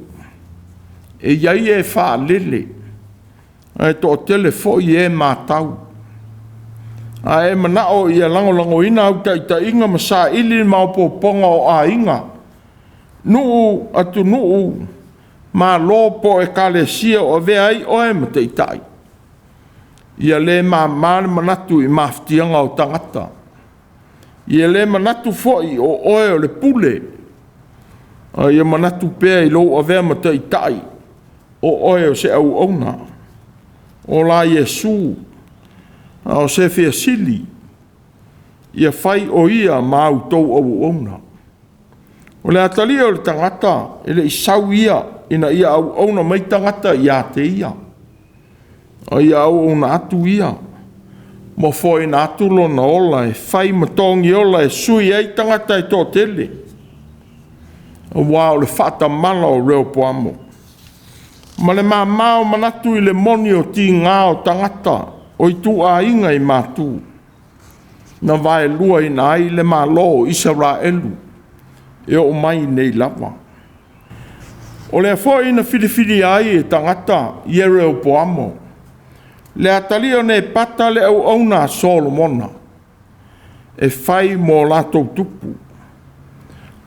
e i ai e faalele, ae toatele foi e matau. A e manao ia lagolagoina au taitaiga ma saili le maopoopoga o aiga, nuu, atunuu, malo po o ekalesia o avea ai oe ma taitai, ia le mama le manatu i mafatiaga o tagata. Ia le manatu foi o oe o le pule, a ia manatu pea i lou avea ma taitai, o oe o se auauna. O la Iesu, a o se fia sili, ia fai o ia ma a outou auauna. O le atalia o le tagata, e le i sau ia ina ia auauna mai tagata ia te ia, a ia auauna atu ia, ma foaiina atu lona ola e fai ma togiola e sui ai tagata e toatele. Aua o le faatamala o Reopoamo ma le mama o manatu i le moni o tiga o tagata o ituaiga i matu, na vaeluaina ai le Malo o Isaraelu e oo mai nei lava. O lea foi na filifilia ai e tagata Ieropoamo le atalii o Nepata le auauna a Solomona e fai mo latou tupu,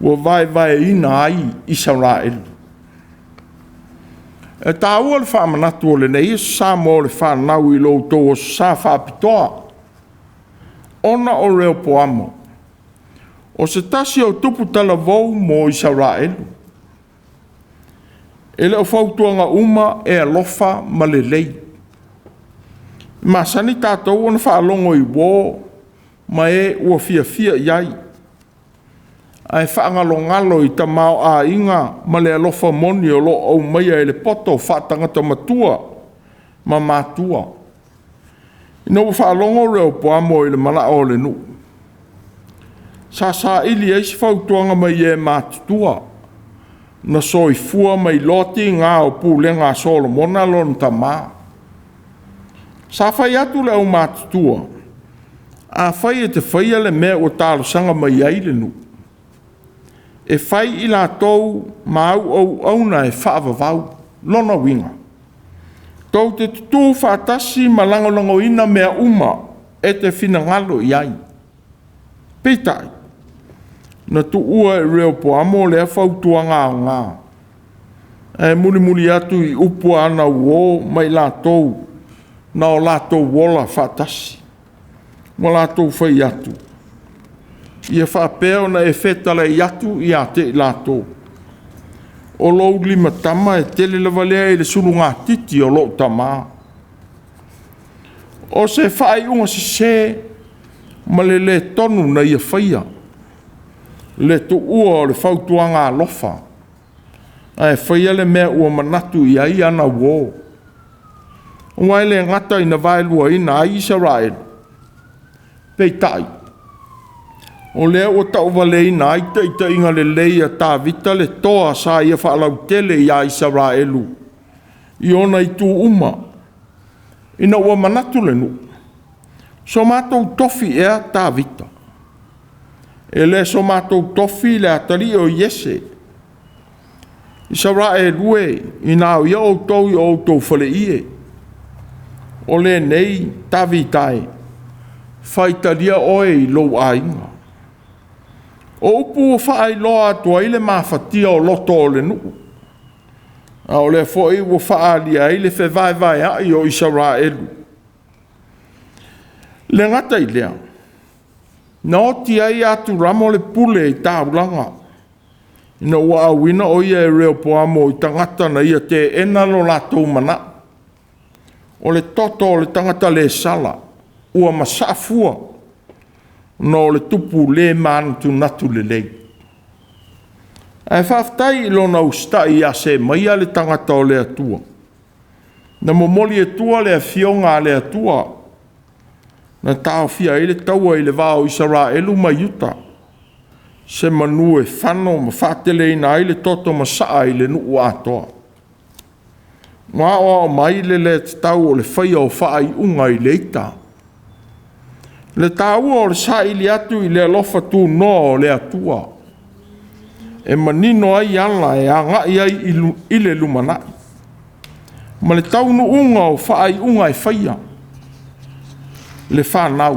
ua vaevaeina ai Isaraelu. E taua le faamanatu o lenei Aso Sa mo le fanau i lo outou Aso Sa faapitoa, ona o Reopoamo, o se tasi o tupu talavou mo Isaraelu. E le o fautuaga uma e alofa ma lelei. E masani tatou ona faalogo i uo ma e ua fiafia i ai, ae faagalogalo i tamaoaiga ma le alofa moni o lo o aumaia e le poto faatagata matua ma matua. Ina ua faalogo Reopoamo i le manao o le nuu, Sa saili ai se fautuaga mai e matutua na soifua mai loa tiga o pulega a Solomona lona tama. Sa fai atu le aumatutua, afai e te faia le mea ua talosaga mai ai le nuu, e fai i latou ma au auauna e faavavau. Lona uiga, tou te tutu faatasi ma lagolagoina mea uma e te finagalo i ai. Peitai, na tuua e Reopoamo lea fautuaga aoga, ae mulimuli atu i upu a ana uo ma i latou na o latou ola faatasi, ma latou fai atu, ia faapea ona e fetalai atu ia te i latou, o lou limatama e tele lava lea i le sulugatiti o lou tama. O se faaiuga sese ma le le tonu na ia faia, le tuua o le fautuaga alofa, ae faia le mea ua manatu i ai ana uo. Aua e le gata ina vaeluaina ai Isaraelu, peitai, o lea ua tauvaleina ai taitaiga lelei a Tavita le toa sa ia faalautele ia Isaraelu i ona itu uma, ina ua manatu le nuu, so matou tofi ea Tavita? E le so matou tofi le atalii o Iese. Isaraelu e, ina o ia outou i o outou faleie, o lenei Tavita e, faitalia oe i lou aiga. O upu ua faailoa atu ai le mafatia o loto o le nuu, a o lea foi ua faaalia ai le fevaevaeai o Isaraelu. Le gata i lea, na oti ai Aturamo le pule i taulaga, ina ua auina o ia e Reopoamo i tagata na ia teena lo latou manao. O le toto o le tagata le sala ua masaa fua, ona o le tupu le manatunatu lelei. Ae faafetai i lona usitai ia Semaia le tagata o le Atua, na momoli atua le afioga a le Atua, na taofia ai le taua i le va o Isaraelu ma Iuta, se manu e fano ma faateleina ai le toto masaa i le nuu atoa. Ua aoao mai le le tatau o le faia o faaiuga i le ita. Le taua o le saili atu i le alofa tunoa o le Atua, e manino ai ala e agai ai i le lumanai, ma le taunuuga o faaiuga e faia. Le fanau,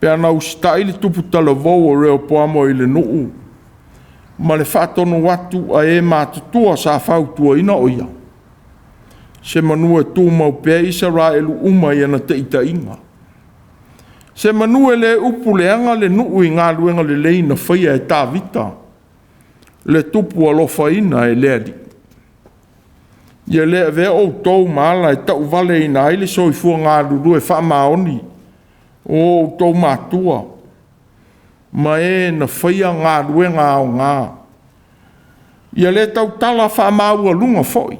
pe a na usitai le tupu talavou o Reopoamo i le nuu ma le faatonu atu a e matutua sa fautuaina o ia, se manu e tumau pea Isaraelu uma i ana taitaiga. Se manu e le upu leaga le nuu i galuega lelei na faia e Tavita, le tupu alofaina e le Alii. Ia le avea outou ma ala e tauvaleina ai le soifua galulue faamaoni o outou matua ma e na faia galuega aoga. Ia le tautala faamaualuga foi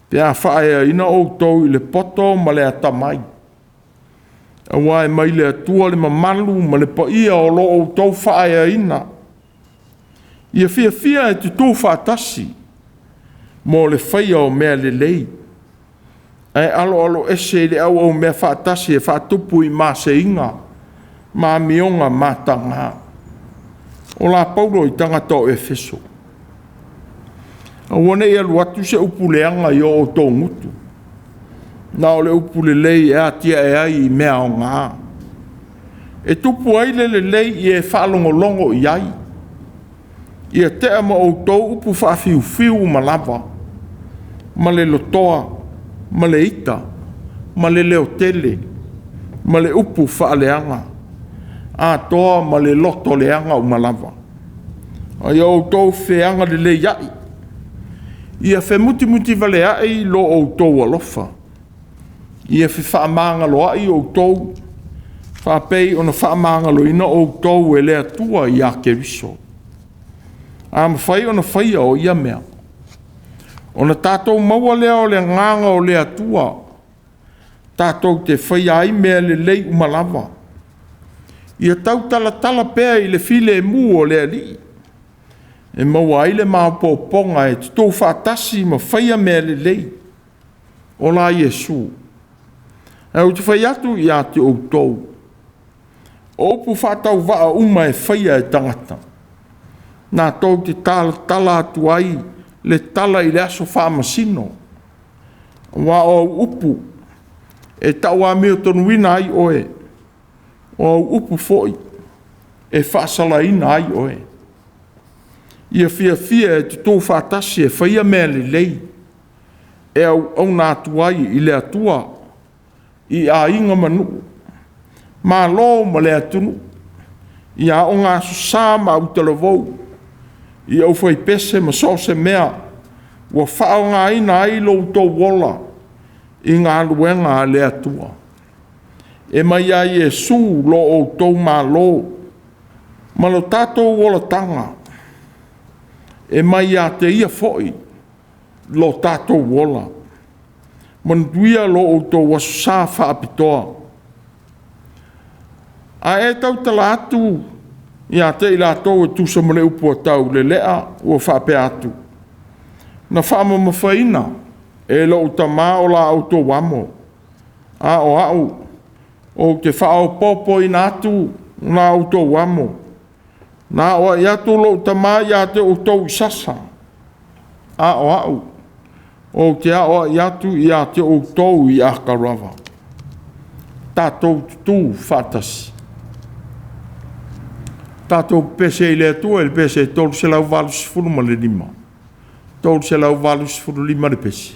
pe a faaeaina outou i le poto ma le atamai, aua e mai le Atua le mamalu ma le paia o lo outou faaeaina. Ia fiafia e tutu faatasi mo le faia o mea lelei, ae aloaloese i le auaumea faatasi e faatupu i maseiga ma amioga mataga. O la Paulo i tagata o Efeso. Aua ne i alu atu se upu leaga i o outou gutu, na o le upu lelei e atiae ai i mea aoga, e tupu ai le lelei i e faalogologo i ai. Ia tea ma outou upu faafiufiu uma lava, ma le lotoa, ma le ita, ma le leotele, ma le upu faaleaga, atoa ma le loto leaga uma lava. A ia outou feagaleleiai, ia femutimutivaleai lo outou alofa, ia fefaamagaloai outou, faapei ona faamagaloina outou e le Atua ia Keriso. A mafai ona faia o ia mea, ona tatou maua lea o le agaga o le Atua, tatou te faia ai mea lelei uma lava. Ia tautalatala pea i le filemu o le Alii, e maua ai le maopoopoga e tutu faatasi ma faia mea lelei. Ola Iesu. Ae ou te fai atu ia te outou, o upu faatauvaa uma e faia e tagata, natou te talatala atu ai le tala i le aso faamasino, aua o au upu e tauamiotonuina ai oe, o au upu foi e faasalaina ai oe. Ia fiafia e tutu faatasi e faia mea lelei, e auauna atu ai i le Atua i aiga ma nuu, malo ma le atunuu, i aoga aso sa ma autalavou, i aufaipese ma so o se mea ua faaaogaina ai lo outou ola i galuega a le Atua. E mai ia Iesu lo outou Malo ma lo tatou olataga, e mai ia te Ia foi lo tatou ola. Manuia lo outou Aso Sa faapitoa. A e tautala atu ia te i latou e tusa ma le upu a taulelea ua faapea atu, na faamamafaina e lou tama o la outou amo, a o au ou te faaopoopoina atu la outou amo. Na aoai atu lou tama ia te outou i sasa, a o au ou te aoai atu ia te outou i atalava. Tatou tutu faatasi. Tatou pepese i le Atua i le pese 385, 385 le pese.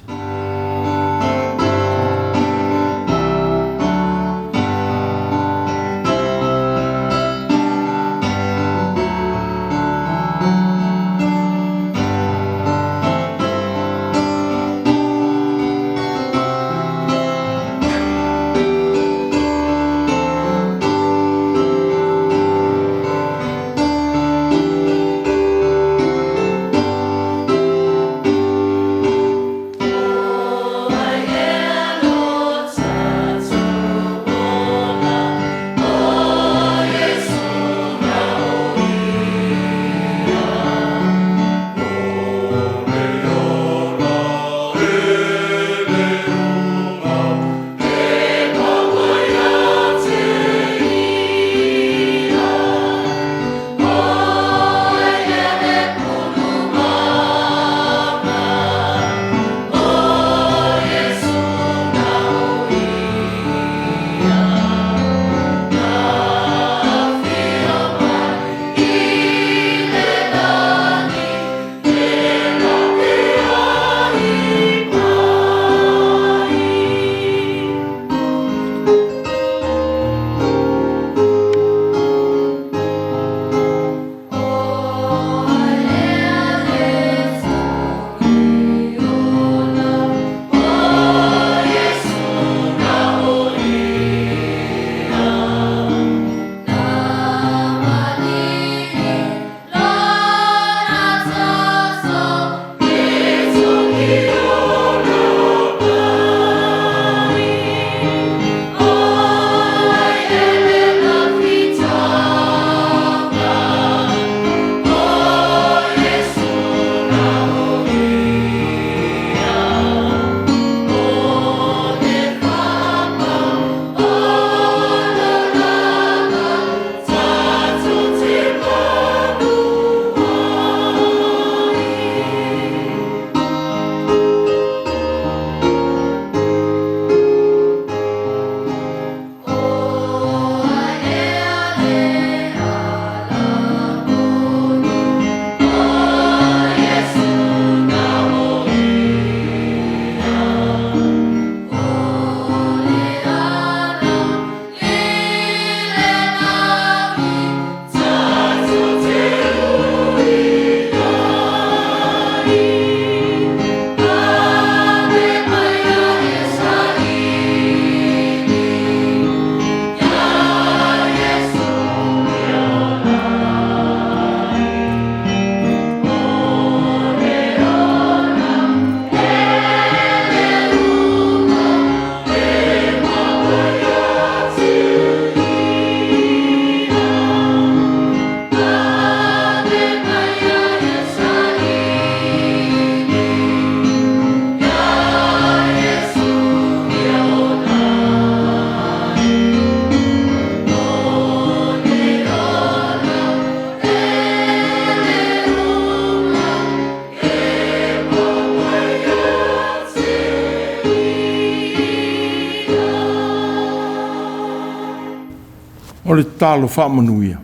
O le tatalo faamanuia.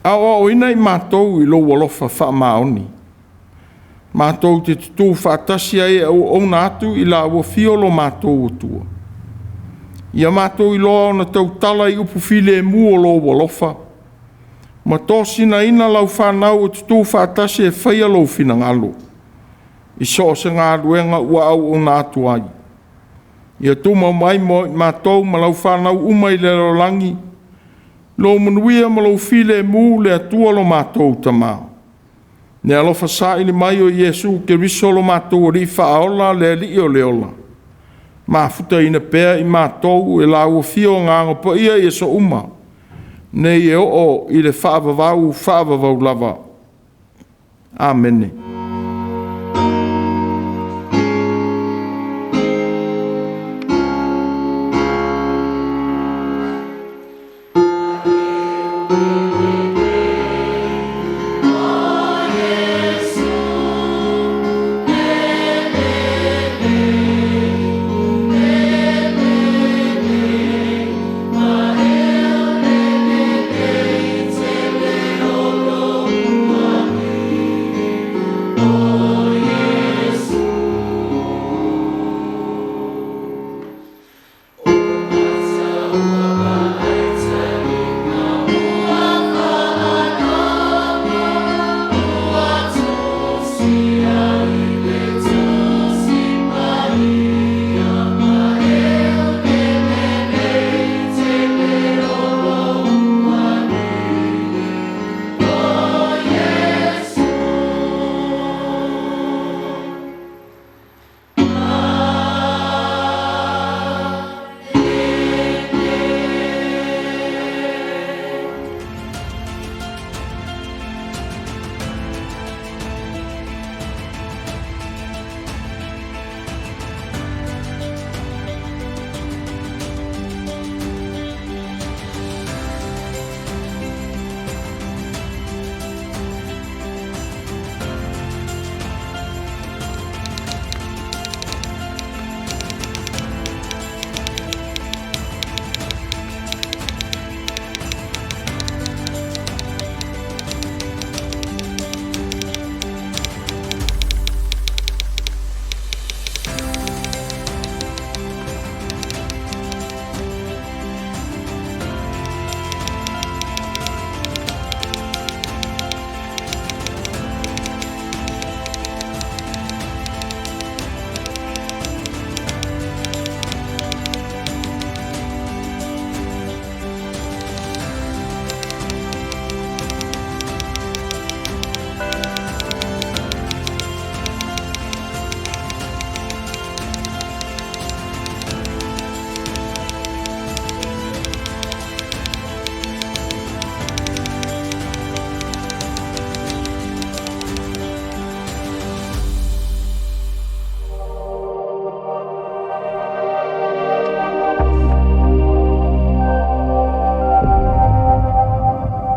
Aoaoina i matou i lou alofa faamaoni, matou te tutu faatasi ai e auauna atu i la ua afio lo matou Atua. Ia matou iloa ona tautala i upu filemu o lou alofa, ma tosinaina lau fanau e tutu faatasi e faia lou finagalo, i so o se galuega ua auauna atu ai. Ia tumau mai mo i matou ma lau fanau uma i le lalolagi, lou manuia ma lou filemu le Atua lo matou Tama. Le alofa saili mai o Iesu Keriso lo matou Alii Faaola, le Alii o le ola, mafutaina pea i matou e lau afio Agaga Paia i aso uma, nei e oo i le faavavau faavavau lava. Amene.